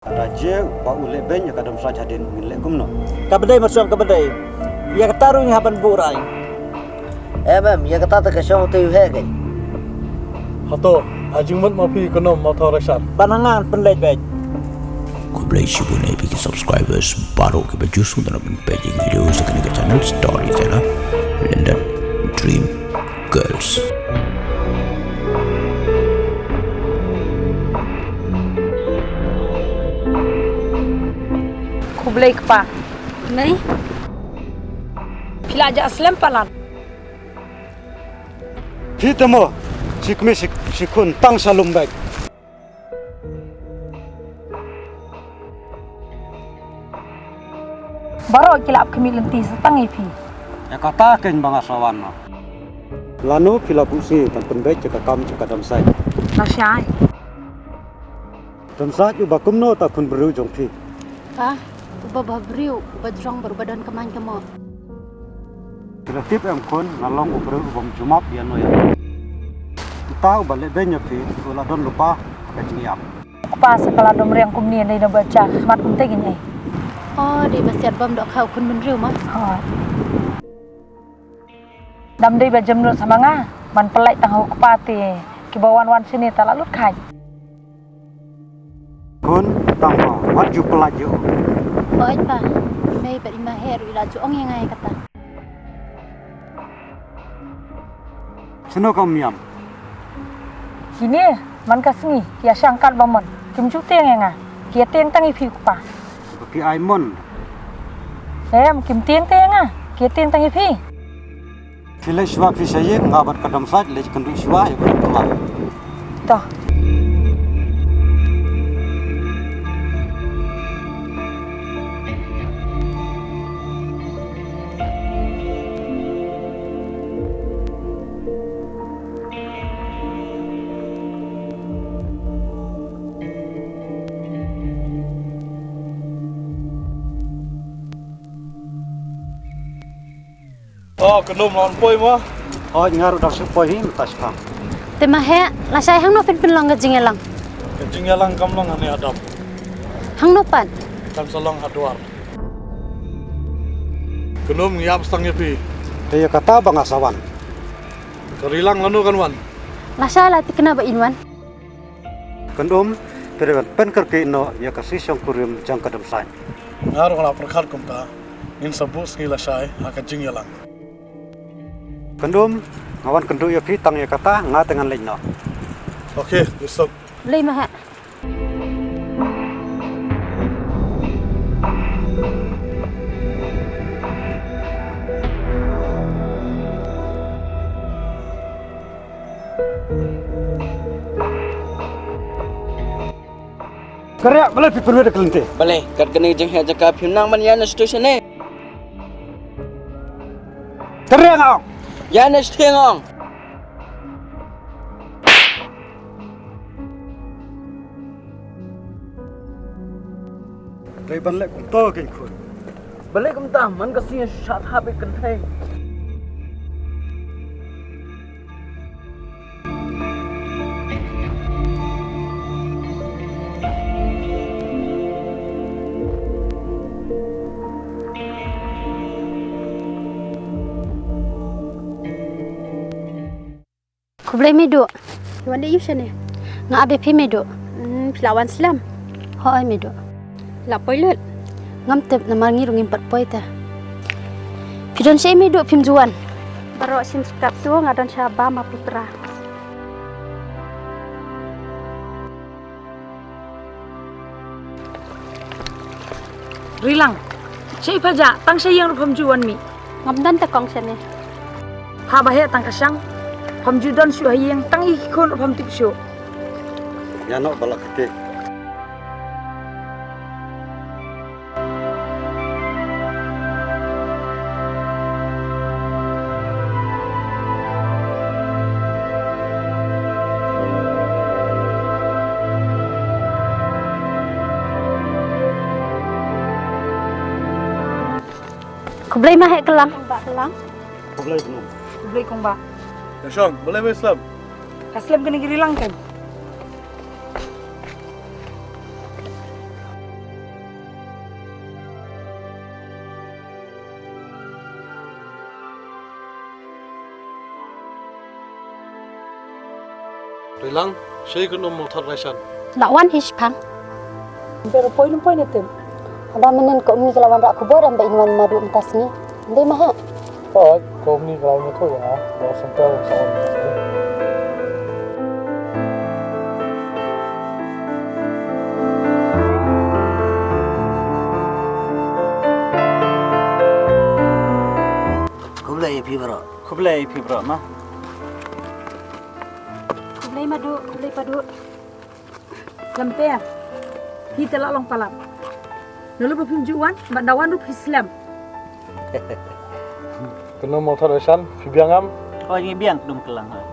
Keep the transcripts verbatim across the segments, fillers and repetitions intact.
Ka da jia ba u leh beiñ ïa ka Dom Sait hadien, ngin leh kumno? Kaba dei Marsong, kaba dei. Ïa kata ruh ngi hap ban buh rai. Em em, ïa kata te ka shong te u heh kein. Hato, ha jingmut ma phi Kynum Mawthaw Rashar. Ban hangne pynleit beit. Khublei shibun ïa phi ki subscribers baroh kiba ju sngewtynnat ban peit ïa ki video sa kane ka channel Storyteller London Dream Girls. Khublei kpa. Nei. Phi la jah slem palat. Phi te mo, shi kmie shi, shi khun tang sha lum beit. Baroh ki la ap khmih lynti sa tang ïa phi. Ïa kata kein ba nga sa wan noh. Lano phi la buh sngi ban pynbeit ïa ka kam jong ka Dom Sait? Lashai. Dom Sait uba kumno ta khun briew jong phi? Pa, uba bhabriew, uba jrong bad uba don kamaiñ kamoh. Phi la tip em khun, nga long u briew ubym ju map ïano ïano. Uta uba leh beiñ ïa phi u la don lypa ha ka jingïap. Kpa, sa ka la dom riang kumne, dei na ba jia khmat kumta kein ei. Oh, dei ba siat bym dohkha u khun bynriew ma. Hooid. Dam dei ba jem lut sa ma nga ban pynlait tang ha u kpa te, kiba wan wan shane ta la lut khait. Khun, tang ma, wat ju pynlait ïa u. Hooid pa, i mei bad i ma heh ruh i la ju ong ïa nga ïa kata. Shano ka Miam? Kine, man ka sngi ki ïa shang kat ba mon, kim ju tieng ïa nga, ki ïa tieng tang ïa phi u kpa. Ba ki ai mon? Em, kim tieng te ïa nga, ki ïa tieng tang ïa phi. Phi leit shuwa phi sha ïing, nga bad ka Dom Sait leit kynduh shuwa ïa ka Dom Sait. To. Oh, Kynum, la wan poi mo? Hooid, nga ruh dang shu poi hi mynta shaphang. Te ma heh, lashai hangno phin pynlong ka jingïalang? Ka jingïalang kam long hangne ha dam. Hangno pat? Kan sa long ha dwar. Kynum, ngi ap tang ïa phi. Te ïa kata ba nga sa wan. Ka Rilang lano kan wan? Lashai la thikna ba in wan. Kynum, te dei ban pynkyrkieh noh ïa ka shisha kurim jong ka Dom Sait. Nga ruh nga la pyrkhat kumta, ngin sa buh sngi lashai ha ka jingïalang. Kynum, nga wan kynduh ïa phi tang ïa kata, nga te ngan leit noh. Okay, isuk. Lei ma heh. Kynriah, balei phi pynwit da ka lynti? Balei, kat kane ka jingheh jaka phim nang ban ïa na station ne? Kynriah nga ong. Ïa na station nga ong. Dei ban leh kumto kein khun. Balei kumta, man ka sngi shat ha bad kynthei. Khublei Meiduh. Wan dei ïa u shane? Nga ap ïa phi Meiduh. Hmm, phi la wan slem? Hooid Meiduh. La poi lut? Ngam tip namar ngi ruh ngim pat poi te. Phi don shaei Meiduh phim ju wan? Baroh shisien katto nga don sha Bamaputra. Rilang, shaei pha jah, tang sha ïing ruh phim ju wan mih. Ngam don te kong shane. Pha ba heh tang ka shang, phim ju don shuh ha ïing, tang ïa ki khun ruh phim tip shuh. Ïa noh ba la kti. Khublei ma heh Klang. Khublei Klang. Khublei kong ba. Ka shong, balei ba slem? Ka slem kane ka Rilang kan. Rilang, shei Kynum Mawthadraishan. La wan hi shipang. Bero poi num poi ne tem. Haba mynnin ka Umni ka la wan rah khubor em ba in wan Madu mynta sngi. Ndei ma ha. Hooid, ka Umni ka la wan ïathuh ïa nga ba u Sempel u sa wan mynta sngi. Khublei ïa phi baroh. Khublei ïa phi baroh ma. Khublei Madu, khublei Padu. Sempel. Phi te la long palat. Nalu ba phim ju wan, bad da wan ruh phi slem. Kynum Mawthadraishan, phi biang em? Hooid ngi biang Kynum Klang hooid.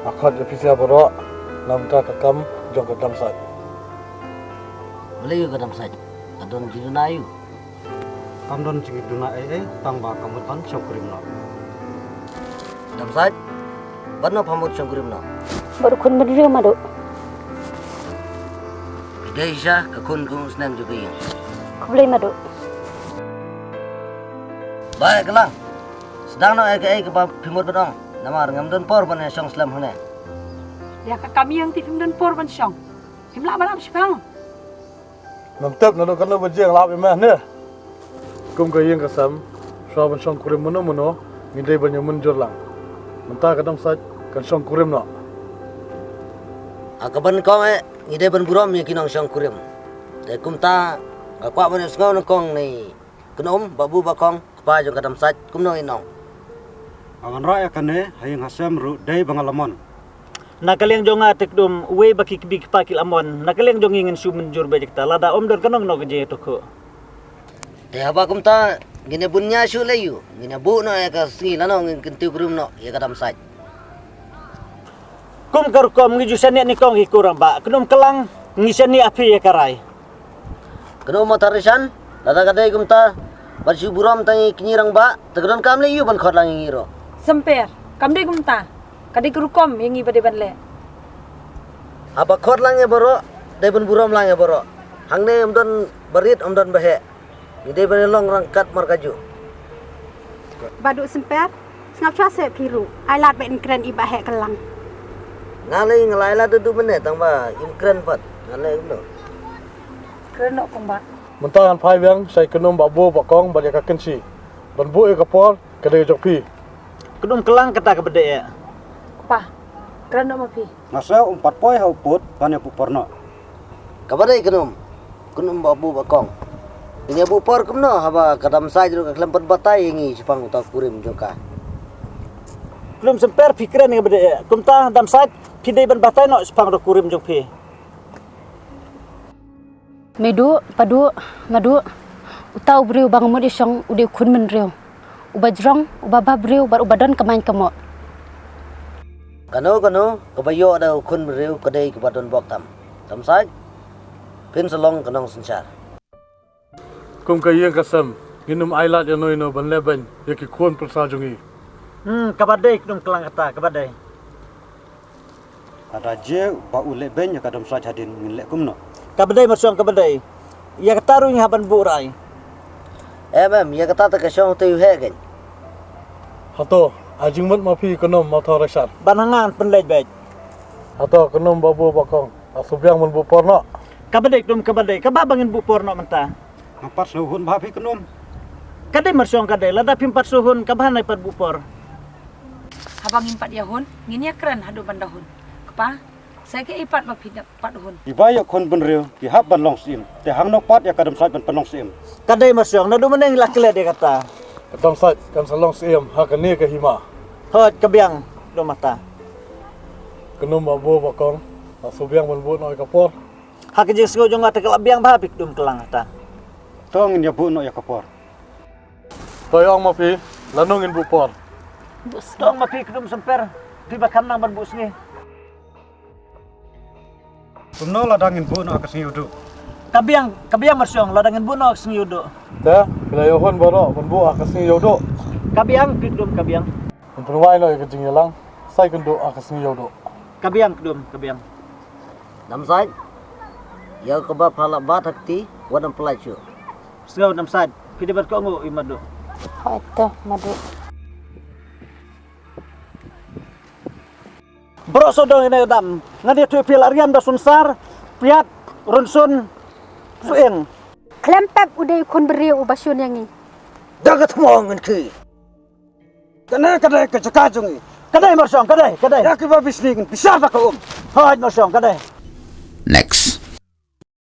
Nga khot ïa phi sha baroh namar ka kam jong ka Dam Sait. Balei ïa ka Dam Sait? Ka don jingduna ïa u. Kam don jingduna ei ei tang ba ka mut ban shongkurim noh. Dam Sait, ban noh pha mut shongkurim noh. Bad u khun bynriew Madu. Phi dei shisha ka khun ka u snem jong ka ïing. Khublei Madu. Ba eh Klang. Sdang noh ïa kaei kaba phi mut ban ong. Namar ngam don por ban ïa shong slem hangne. Ïa ka kam ïing te phim don por ban shong. Phim lah ban ap shipang. Ngam tip naduh katno baje nga la ap ïa me ne. Kum ka ïing ka sem, shuwa ban shongkurim mano mano, ngi dei ban ïa mynjur lang. Mynta ka Dam Sait kan shongkurim noh. Ha kaba nyngkong eh, ngi dei ban burom ïa ki nongshongkurim. Te kumta, nga kwah ban ïohsngew nyngkong na i Kynum Babu Bakong, kpa jong ka Dam Sait, kumno i ong? Nga wanrah ïa kane, ha ïing ha sem ruh dei ba nga la mon. Na ka liang jong nga te Kynum, uwei ba ki kmie ki kpa ki la mon, na ka liang jong ngi ngin shu mynjur beit ïa kata, lada ym don kano kano ka jingïathuhkhruh. Te haba kumta, ngin ïa bun nia shuh lei ïa u, ngin ïa buh noh ïa ka sngi lano ngin kyntiew kurim noh ïa ka Dam Sait. Kum ka rukom ngi ju shaniah nyngkong ki khun rangbah, Kynum Klang, ngi shaniah phi ïa ka rai. Kynum Mawthadraishan, lada ka dei kumta, ban shu burom tang ïa ki kñi rangbah, te ka donkam lei ïa u ban khot lang ïa ngi ruh. Sempel, kam dei kumta. Ka dei ka rukom ïa ngi ba dei ban leh. Haba khot lang ïa baroh, dei ban burom lang ïa baroh. Hangne ym don ba rit, ym don ba heh. Ngi dei ban ïa long ryngkat markajuh. Badu Sempel, sngap shuwa seh phi ruh. Ai lad ba in kren i Bah Heh Klang. Nga lei nga la ai lad duh mynne tang ba im kren pat. Nga lei kumno. Kren noh kong Bah. Mynta ngan phai biang sha i Kynum Babu Bakong bad ïa ka Kynshi. Ban buh ïa ka por, ka dei ka jong phi. Kynum Klang kata kaba dei eh. Kpa, kren noh ma phi. Nga sngew um pat poi ha u pud ban ïa buh por noh. Kaba dei Kynum, Kynum Babu Bakong. Ngin ïa buh por kumno haba ka Dam Sait ruh ka khlem pat batai ïa ngi shaphang uta u kurim jong ka. Kynum Sempel phi kren kaba dei eh. Kumta Dam Sait phi dei ban batai noh shaphang uta u kurim jong phi. Madu, Padu, Madu, uta u briew ba nga mut ïa shong u dei u khun bynriew. Uba jrong, uba bhabriew, bad uba don ka main ka moh. Kano kano, kaba ïoh da u khun bynriew ka dei kaba don bok tam. Dam Sait, phin sa long ka nongsynshar. Kum ka ïing ka sem, ngin ym ai lad ïa no ïa no ban leh beiñ ïa ki khun pyrsa jong ngi. Hmm, kaba dei Kynum Klang kata, kaba dei. Lada jia ba u leh beiñ ïa ka Dam Sait hadien ngin leh kumno? Kaba dei Marshong kaba dei. Ïa kata ruh ngi hap ban buh rai. Em em, ïa kata te ka shong te u heh kein. Hato, ai jingmut ma phi Kynum Mawthadraishan. Ban ha nga ngan pynleit beit. Hato, Kynum Babu Bakong, la shu biang ban buh por noh. Kaba dei Kynum kaba dei, kaba bha ba ngin buh por noh mynta. Ngam pat sngewhun bha phi Kynum. Ka dei Marshong ka dei, lada phim pat sngewhun, kaba bha nai pat buh por. Haba ngim pat ïa hun, ngin ïa kren haduh ban da hun. Kpa, sa kaei pat ba phi dap pat hun. Kiba ïoh khun bynriew, ki hap ban long syiem. Te hangno pat ïa ka Dam Sait ban pynlong syiem. Ka dei Marshong, naduh mynne ngi la klet ïa kata. Ka Dam Sait kan sa long syiem ha kane ka hima. Hooid, ka biang, Kynum ata. Kynum Babu Bakong, la shu biang ban buh noh ïa ka por. Ha ka jingsngew jong nga te ka la biang bha phi Kynum Klang ata. To ngin ïa buh noh ïa ka por. To ïa ong ma phi, lano ngin buh por. To ong ma phi Kynum Sempel, phi ba kham nang ban buh sngi. Kumno lada ngin buh noh ha ka sngi Ïewduh? Ka biang, ka biang Marshong, lada ngin buh noh ha ka sngi Ïewduh. Te, phi la ïoh hun baroh ban buh ha ka sngi Ïewduh. Ka biang, phi Kynum ka biang. Ngan pynwai noh ïa ka jingïalang, sa ïakynduh ha ka sngi Ïewduh. Ka biang Kynum, ka biang. Dam Sait, ïa kaba pha la bat ha kti, wat nym pyllait shuh. Sngew Dam Sait, phi dei ban kohnguh ïa i Madu. Hooid to, Madu. Bro sawdong ïa ne dam. Ngan ïathuh ïa phi la riam da Sunsar, Piat, Rynsun, Suin. Khlem pep u dei u khun briew uba shun ïa ngi. Da ka thmong ngan ki. Kane ka dei ka jaka jong ngi. Ka dei Marshong, ka dei, ka dei. Ïa kiba bishni ngan bishar da ka um. Hooid Marshong, ka dei.